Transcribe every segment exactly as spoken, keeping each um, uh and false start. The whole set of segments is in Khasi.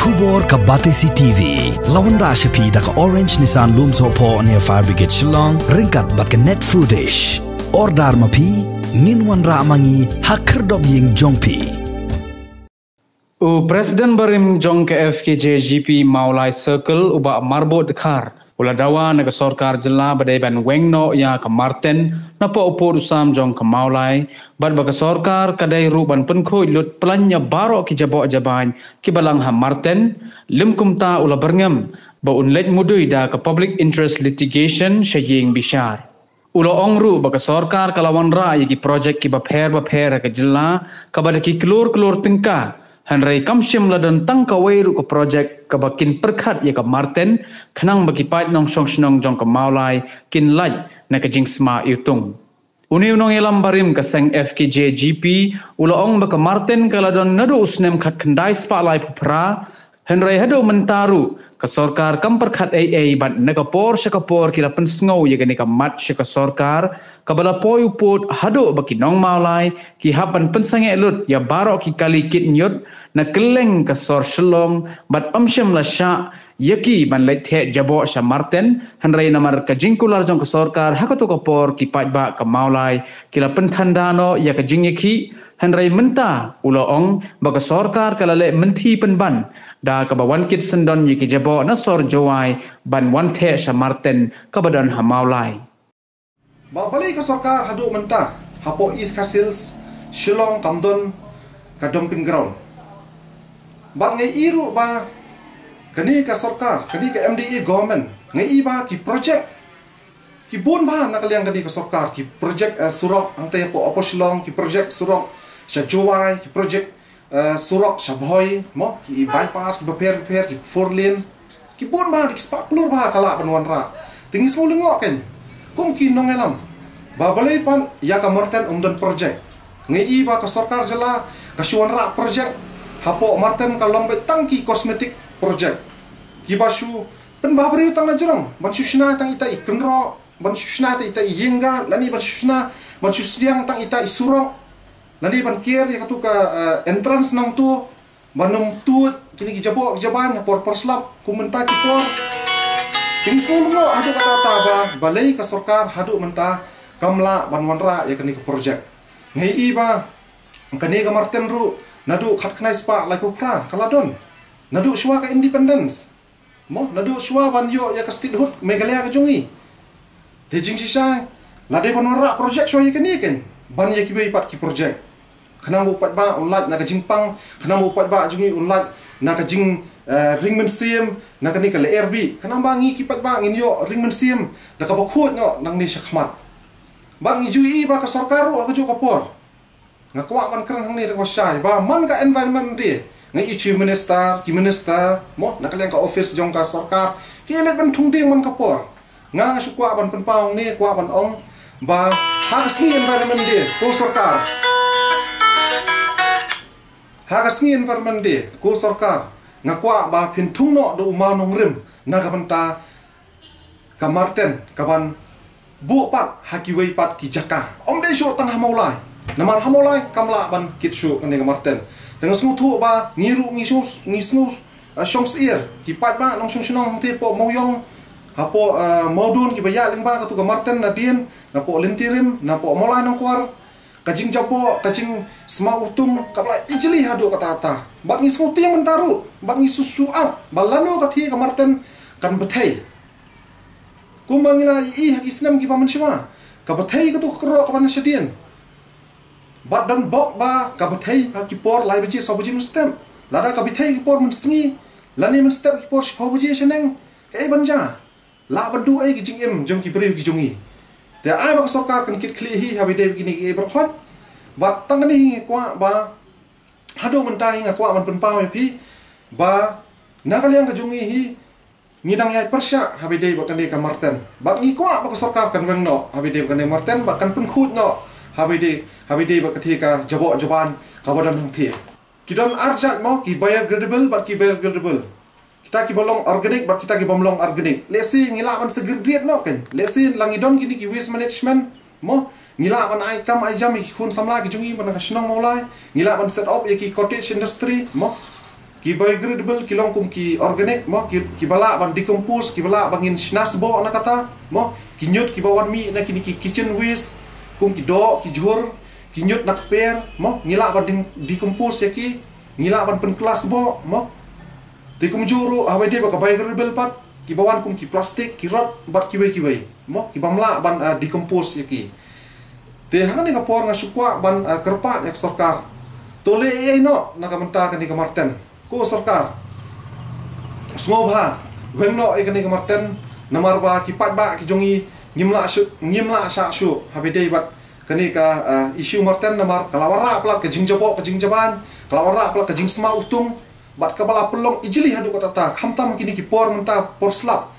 Khubor ka Batesi T V. La wanrah sha phi da ka Orange Nissan Lumsohphoh near Fire Brigade Shillong, ryngkat bad ka Net Foodish. Order ma phi, ngin wanrah ma ngi ha khyrdop ïing jong phi. U President barim jong ka F K J G P Mawlai Circle, u Bah Marbud Dkhar, u la dawa na ka sorkar jylla ba dei ban weng noh ïa ka Marten napoh u pud u sam jong ka Mawlai, bad ba ka sorkar ka dei ruh ban pynkhuid lut plan ïa baroh ki jaboh jabain kiba lang ha Marten, lym kumta u la byrngem ba un leit mudui da ka public interest litigation sha ïing bishar. U la ong ruh ba ka sorkar ka la wanrah ïa ki projek kiba pher ba pher ha ka jylla, kaba da ki klur klur tyngka, hynrei kam shym la don tang kawei ruh ka projek kaba kin pyrkhat ïa ka Marten, khnang ba ki paid nongshong shnong jong ka Mawlai kin lait na ka jingsma iwtung. Une u nongïalam barim ka seng F K J G P u la ong ba ka Marten ka la don naduh u snem khatkhyndai spah laiphew phra, hynrei haduh mynta ruh ka sorkar kam pyrkhat ei ei, bad na ka por sha ka por ki la pynsngew ïa kane ka mat sha ka sorkar, kaba la poi u pud haduh ba ki nong Mawlai ki hap ban pynsangeh lut ïa baroh ki kali kit ñiut na kylleng ka sor Shillong, bad ym shym la shah ïa ki ban leit theh jaboh sha Marten, hynrei namar ka jingkular jong ka sorkar ha kato ka por, ki paidbah ka Mawlai ki la pynthanda noh ïa ka jingïakhih, hynrei mynta u la ong ba ka sorkar ka la leh mynthi pynban da kaba wan kit syndon ïa ki jaboh na sor Jowai ban wan theh sha Marten kaba don ha Mawlai. Ba balei ka sorkar haduh mynta hapoh East Khasi Hills, Shillong, kam don ka dumping ground? Bad nga i ruh ba kane ka sorkar, kane ka M D A government, nga i ba ki projek ki bun bha na ka liang kane ka sorkar, ki projek, eh, surok hangta hapoh Upper Shillong, ki projek surok sha Jowai, ki projek, eh, surok sha Bhoi, mo, ki bypass kiba pher pher, ki four lane, ki bun bha, da ki spah klur bha ka lah ban wanrah. Te ngi sngew lyngngoh kein kum ki nongïalam ba balei pat ïa ka Marten ym don projek. Nga i ba ka sorkar jylla ka shu wanrah projek hapoh Marten ka long beit tang ki cosmetic projek, kiba shu pynbha briew tang na jrong, ban shu shna tang ita i kynroh, ban shu shna tang ita i ïing gad, lane ban shu shna, ban shu sdiang tang ita i surok, lane ban ker ïa katu ka, eh, entrance nangtu, ban ym tuid kine ki jaboh ki jabain ha por por slap kum mynta ki por. Te ngi sngew lyngngoh haduh katta katta ba balei ka sorkar haduh mynta kam lah ban wanrah ïa kane ka projek. Nga i ba kane ka Marten ruh naduh khatkhyndai spah laiphew phra ka la don, naduh shuwa ka independence, mo, naduh shuwa ban ïoh ïa ka statehood Meghalaya ka jong ngi. Te jingshisha la dei ban wanrah projek shuwa ïa kane kein, ban ïa kiwei pat ki projek, khnang ba u paidbah un lait na ka jingpang, khnang ba u paidbah jong ngi un lait na ka jing, eh, ring mynsiem, na kane ka lyer bih, khnang ba ngi ki paidbah ngin ïoh ring mynsiem da kaba khuid noh nangne shakhmat. Bad ngi ju i ba ka sorkar ruh ha kajuh ka por, nga kwah ban kren hangne da kaba shai ba man ka Environment Day, nga i Chief Minister, ki minister, mo, na ka liang ka office jong ka sorkar ki leit ban thung dieng man ka por. Nga nga shu kwah ban pynpaw hangne, kwah ban ong ba ha ka sngi Environment Day, ko sorkar, ha ka sngi Environment Day, ko sorkar, nga kwah ba phin thung noh da u mawnongrim na ka bynta ka Marten, ka ban buh pat ha kiwei pat ki jaka. Ym dei shuh tang ha Mawlai, namar ha Mawlai kam lah ban kit shuh kane ka Marten. Te nga sngewthuh ba ngi ruh ngi sngew, ngi sngew, eh, shong syiar, ki paidbah nongshong shnong hangtei hapoh Mawiong, hapoh, eh, Mawdun, kiba ïaid lyngba katu ka Marten nadien, napoh Lynti Rim, napoh Mawlai Nongkwar, ka jingjaboh, ka jingsma utung kaba la ijli haduh katta katta. Bad ngi sngewtieng mynta ruh, bad ngi shu shu ap ba lano ka thie ka Marten kan bthei. Kumba ngi la i ha ki snem kiba mynshuwa, ka bthei katu ka kyrroh kaba na shadien. Bad don bok ba ka bthei ha ki por lai baje saw baje mynstep. Lada ka bthei ki por mynsngi, lane mynstep ki por shiphew baje shaneng, kaei ban jia? Lah ban duh ei ki jingim jong ki briew ki jong ngi? Te ai ba ka sorkar kan kit khlieh hi haba ïadei bad kine kiei baroh. Bad tang kane hi nga kwah ba haduh mynta hi nga kwah ban pynpaw ïa phi ba na ka liang ka jong ngi hi, ngi dang ïai pyrshah haba ïadei bad kane ka Marten. Bad ngi kwah ba ka sorkar kan weng noh haba ïadei bad kane ka Marten, bad kan pynkhuid noh haba ïadei, haba ïadei bad katei ka jaboh jaban kaba don hangtei. Ki don ar jait mo, ki biodegradable bad ki biodegradable. Kita kiba long organic bad kita kibym long organic. Lehse ngi lah ban segregate noh kein. Lehse la ngi don kine ki waste management, mo, ngi lah ban ai kam ai jam ïa ki khun samla ki jong ngi ba na ka shnong Mawlai. Ngi lah ban set up ïa ki cottage industry, mo. Ki biodegradable ki long kum ki organic mo, ki, ki ba lah ban decompose, ki ba lah ban ngin shna sboh na kata mo, ki ñiut ki ba wan mih na kine ki kitchen waste, kum ki doh, ki jhur, ki ñiut na kper mo, ngi lah ban de-, decompose ïa ki, ngi lah ban pynkylla sboh mo. Te kumjuh ruh haba ïadei bad ka biodegradable pat, ki ba wan kum ki plastik, ki rot bad kiwei kiwei mo, ki bym lah ban, ah, decompose ïa ki. Te ha kane ka por nga shu kwah ban, ah, kyrpad ïa ka sorkar. To leh ei ei noh na ka bynta kane ka marten. Ko sorkar, sngewbha weng noh ïa kane ka marten, namar ba ki paidbah ki jong ngi ngim lah shu, ngim lah shah shuh haba ïadei bad kane ka, ah, issue marten, namar ka la wanrah palat ka jingjaboh ka jingjaban, ka la wanrah palat ka jingsma utung, bad kaba la pynlong ijli haduh katta katta, khamtam kine ki por mynta por slap.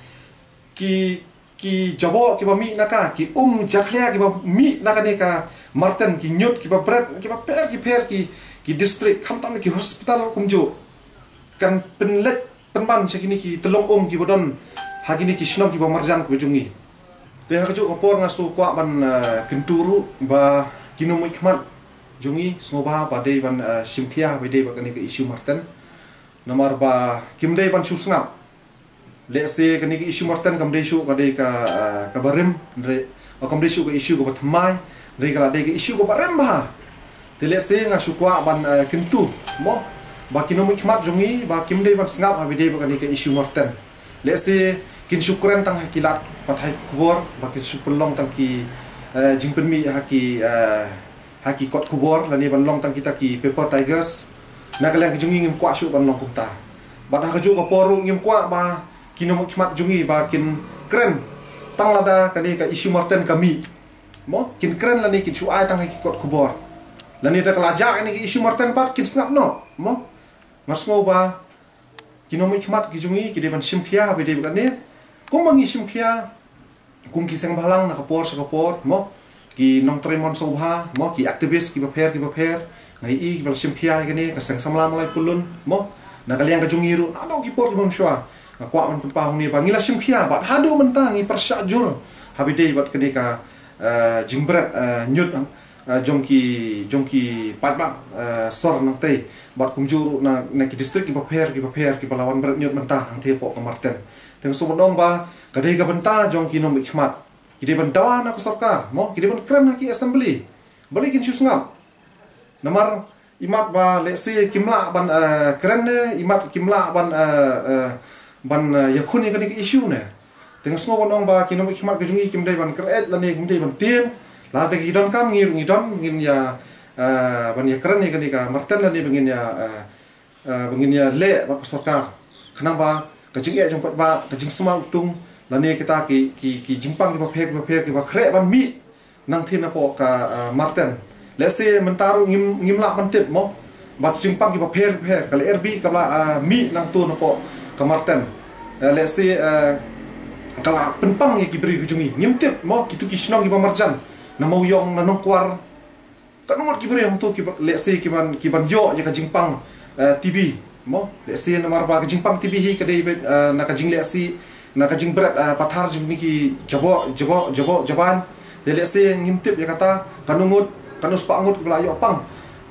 Ki, ki jaboh ki ba mih na ka, ki um jakhlia ki ba mih na kane ka marten, ki ñiut ki ba bret, ki ba pher ki pher ki, ki district, khamtam ki hospital kumjuh. Kan pynleit pynban sha kine ki tyllong um ki ba don ha kine ki shnong ki ba marjan ki ba jong ngi. Te ha kajuh ka por nga shu kwah ban, eh, kyntu ruh ba ki nongmihkhmat jong ngi sngewbha ba dei ban, eh, shim khia ba dei ba kane ka issue marten. Namar ba kim dei ban shu sngap. Lehse kane ka issue marten kam dei shuh ka dei ka, eh, ka barim, hynrei, oh, kam dei shuh ka issue ka ba thymmai, hynrei ka la dei ka issue ka barim bha. Te lehse nga shu kwah ban, eh, kyntu mo ba ki nongmihkhmat jong ngi ba kim dei ban sngap haba ïadei bad kane ka issue marten. Lehse kin shu kren tang ha ki lad pathai khubor, ba kin shu pynlong tang ki, eh, jingpynmih ha ki, eh, ha ki kot khubor, lane ban long tang kita ki paper tigers. Na ka liang ka jong ngi ngim kwah shuh ban long kumta. Bad ha kajuh ka por ruh ngim kwah ba ki nongmihkhmat jong ngi ba kin kren tang lada kane ka issue marten ka mih mo, kin kren lane kin shu ai tang ha ki kot khubor. Lane da ka la jah kane ka issue marten pat kin sngap noh mo. Nga sngew ba ki nongmihkhmat ki jong ngi ki dei ban shim khia ba dei ba kane. Kumba ngi shim khia kum ki seng bhalang na ka por sha ka por mo, ki nongtrei mon sngewbha mo, ki activist ki ba pher ki ba pher. Nga ïohi ki ba la shim khia ïa kane ka seng samla Mawlai Pyllun mo. Na ka liang ka jong ngi ruh naduh ki por ki bym shuwa nga kwah ban pynpaw hangne ba ngi la shim khia bad haduh mynta ngi pyrshah jur haba dei bad kane ka, eh, jingbret, eh, ñiut, eh, jong ki, jong ki paidbah, eh, sor nangtei bad kumjuh ruh na, na ki district ki ba pher ki ba pher ki ba la wan bret ñiut mynta hangthie hapoh ka marten. Te nga sngewbha ban ong ba ka dei ka bynta jong ki nongmihkhmat, ki dei ban dawa na ka sorkar mo, ki dei ban kren ha ki assembly. Balei kin shu sngap? Namar imat ba lehse kim lah ban, eh, kren ne, imat kim lah ban, eh, eh, ban, eh, ïakhun ïa kane ka issue ne. Te nga sngew ban ong ba ki nongmihkhmat ka jong ngi kim dei ban kren lane kim dei ban tieng. Lada ki donkam ngi ruh ngi don, ngin ïa, eh, ban ïakren ïa kane ka marten lane ba ngin ïa, eh, eh, ba ngin ïaleh bad ka sorkar. Khnang ba ka jingeh jong paidbah, ka jingsma utung lane kita ki, ki, ki jingpang ki ba pher ki ba pher ki ba khreh ban mih nangtei napoh ka, eh, marten. Lehse mynta ruh ngim, ngim lah ban tip mo ba ki jingpang ki ba pher ki ba pher ka lyer bih ka ba la, eh, mih nangtei napoh ka marten. Eh, lehse, eh, ka la pynpang ïa ki briew ki jong ngi, ngim tip mo, kitu ki shnong ki ba marjan, na Mawïong, na Nongkwar, katno ngut ki briew hangto ki ba, lehse ki ban, ki ban ïoh ïa ka jingpang, eh, T B mo. Lehse namar ba ka jingpang T B hi ka dei, eh, na ka jinglehse, na ka jingbret, eh, pathar jong kine ki jaboh, jaboh, jaboh jaban. Te lehse ngim tip ïa kata, katno ngut, katno spah ngut ki ba la ïoh pang,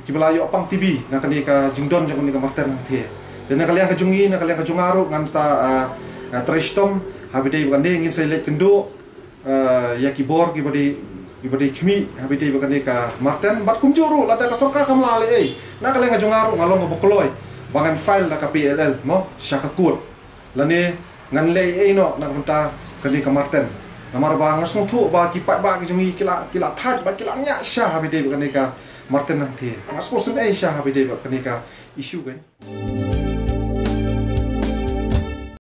ki ba la ïoh pang T B na kane ka jingdon jong kane ka marten hangthie. Te na ka liang ka jong ngi, na ka liang ka jong nga ruh ngan sa, eh, eh, trei shitom haba dei ba kane, ngin sa leit kynduh, eh, ïa ki bor ki ba dei, ki ba dei khmih haba dei ba kane ka marten. Bad kumjuh ruh lada ka sorkar kam lah leh ei, na ka liang ka jong nga ruh nga long kaba kloi ba ngan file da ka P L L mo sha ka court lane ngan leh ei ei noh na ka bynta kane ka marten. Namar ba nga sngewthuh ba ki paidbah ki jong ngi ki la, ki la thait bad ki la ñiah sha haba dei ba kane ka marten hangthie. Nga sngewsynei sha haba dei ba kane ka issue kan.